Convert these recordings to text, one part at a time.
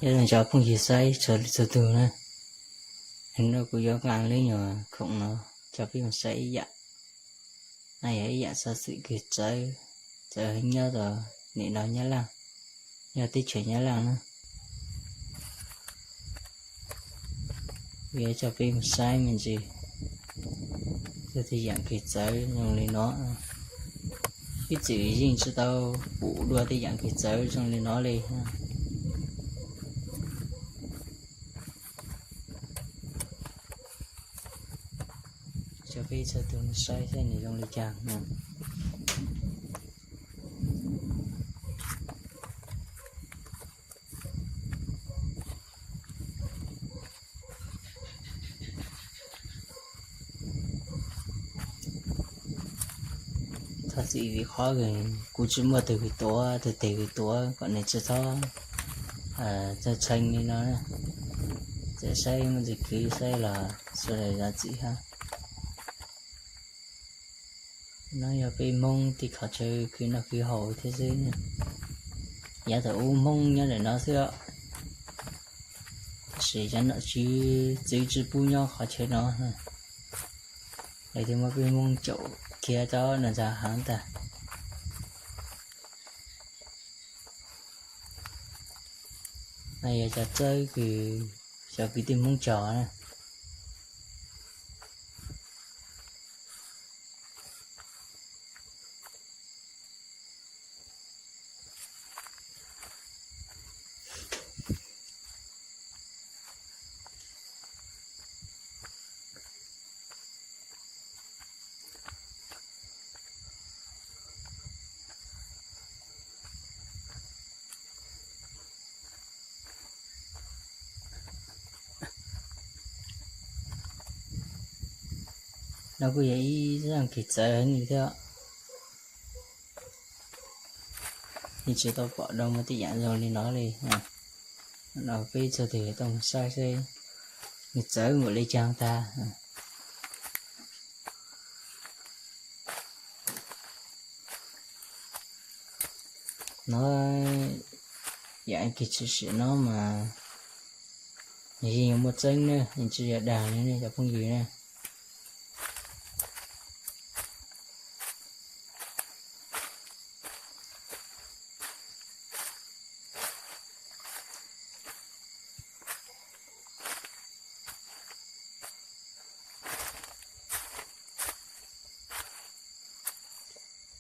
Nyob zoo cov phooj ywg saib txhua leej txhua tus na, no kuv yuav nqa lub nyuag khoom no coj peb mus saib ib yam. No yog ib yam xov xwm kws txawv, txawv heev nyob rau nim no Nyab Laj, nyob teb chaws Nyab Laj na. Kuv yuav coj peb mus saib me ntsis tej yam kws txawv zoo li no. Ib txwm yeej tsis tau pum dua tej yam kws txawv zoo li no li. Coj peb txhua tus saib saib nws zoo li cas no. Thov txim vim qhov kuv tsis muaj tus kws tuav, tus tes kws tuav kom nws tsis txhob txawj tshee li no. Txawm saib muaj ntsis kwv saib los sawv daws zam txim hab. No yog peb Hmoob tej qhov chaw khwv noj khwv haus thiab xwb. Yav thaum ub Hmoob nyob ntawm no xwb, tab sis cov nom tswv txwv tsis pub nyob qhov chaw no. Lawv thiaj muab peb Hmoob caum khiav rau no ntag hab ntag. No yog cov txawb kws cov kwv tij Hmoob cog na. No kuj yog ib zaj kws txawv heev li thiab. Yeej tsis tau pom dua muaj tej yam zoo li no li. No peb txhua tus tau mus saib seb nws txawv npaum li cas tag. No yam kws tshwm sim no mas nws yeej yuav muaj tseeb ne, yeej tsis yog dag li ne cov phooj ywg ne.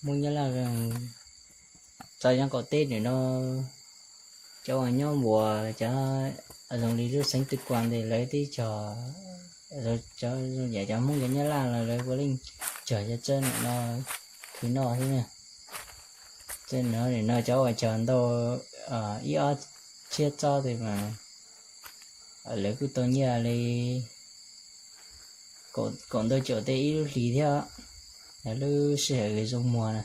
Hmoob Nyab Laj tso yeeb kaum teb ntawm no, cov uas nyob npuas cov zoo li lub xeev Tw Kuas ntawd lawv tib cog, cov zoo yam cov Hmoob cov Nyab Laj los lawv puav leej cog cov txawb ntawm no khwv noj xwb na. Txawb no nim no cov uas cog ntau ib ob txhiab txob tes mas lawv kuj tau nyiaj li kaum ntau caum teb ib lub hlis thiab, lub sij hawm zoo muag na.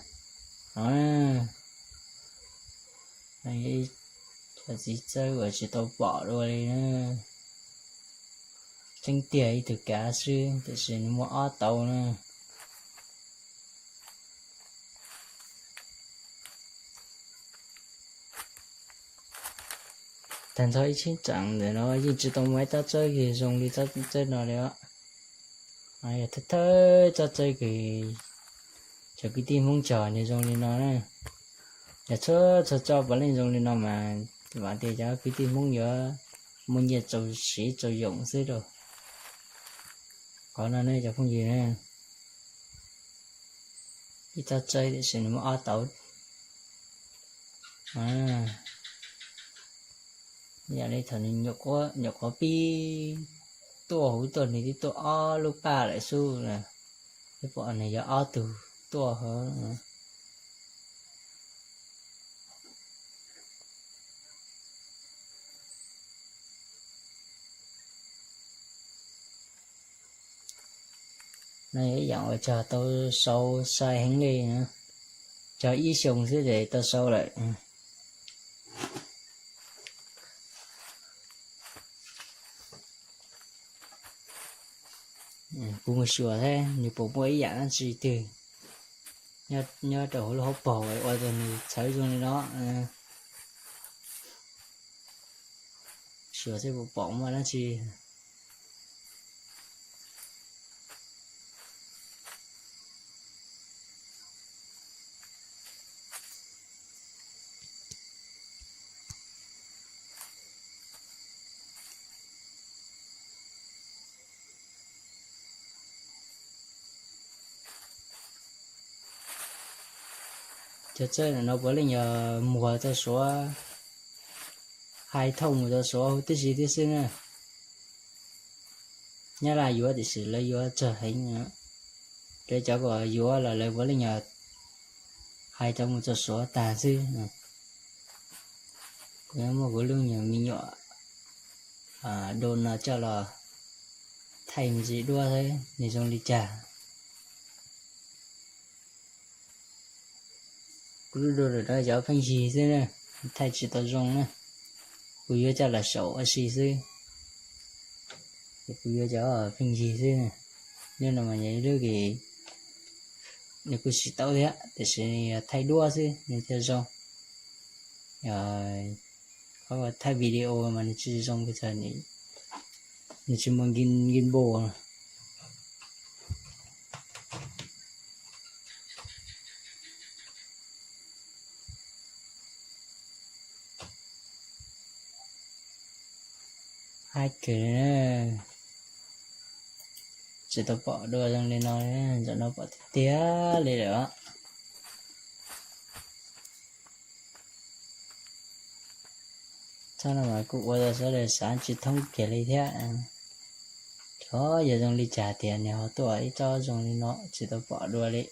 No, cov txiv txawb uas tsis tau pom dua li na. Tseeb tiag ib tug kav xwb tiam sis nws muaj ob tauv na. Tag nrho ib cheeb tsam ntawm no yeej tsis tau muaj ib tsob txawb kws zoo li tsob txawb no li os. Yog thawj thawj tsob txawb kws cov kwv tij Hmoob cog nws zoo li no na. Yog txhua txhua tsob puav leej zoo li no mas vam tias cov kwv tij Hmoob yuav muaj nyiaj txaus siv txaus yoom xwb rau. Qhov no ne cov phooj ywg na, ib tsob txawb tiam sis nws muaj ob tauv. Yam li thaum nws nyuam qhuav pib tuaj huv tuaj nws twb tuaj ob lub paj lawm xwb na. Twb pom nws yog ob tug tuaj hov. No yog ib yam uas cog tau sau sai heev li na, cog ib xyoos xwb ces tau sau lawm. Kuv mus xyuas thiab nws puas muaj ib yam dab tsi twg nyob rau hauv lub hauv paus ua rau nws txhawv zoo li no. Suav xwb puas pom muaj dab tsi. Cov txawj no puav leej yog muag rau Suav, hais thooj mus rau Suav huv tib si tib xwb na. Nyab Laj yuav tiam sis lawv yuav tsawg heev, lawv cov kom yuav los lawv puav leej yog hais rau mus rau Suav tag xwb. Kuv muaj kuv lub nyuag me nyuam dua no coj los thaij me ntsis duab saib nws zoo li cas. Kuv lub dua no cov pheej yig xwb na, thaij tsis tau zoo na. Kuv yuav coj los xyaum ua si xwb. Kuv yuav cov pheej yig xwb. Lub no mas yog ib lub nws kuj tsis tau thiab tiam sis yog thaij duab xwb nws thiaj zoo. Qhov thaij video mas nws tsis zoo, nws tsis muaj gimbal. Hais kawg, tsis tau pom dua zoo li no, zaum no pom tiag tiag li lawm. Txhob no mas kuj ua rau sawv daws xav tsis thoob kiag li thiab. Xyov yog zoo li cas tias nws ho tuaj ib tsob zoo li no tsis tau pom dua li.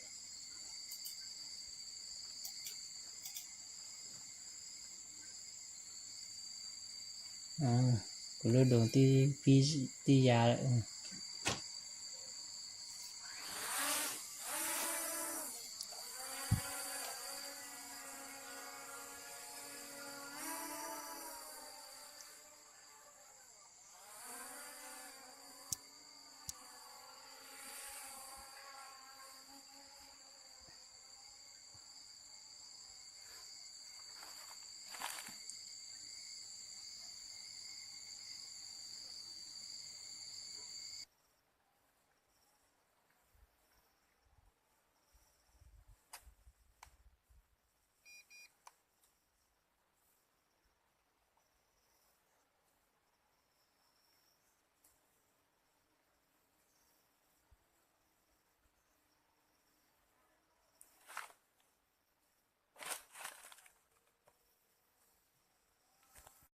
Kuv lub dua tib ya lawm.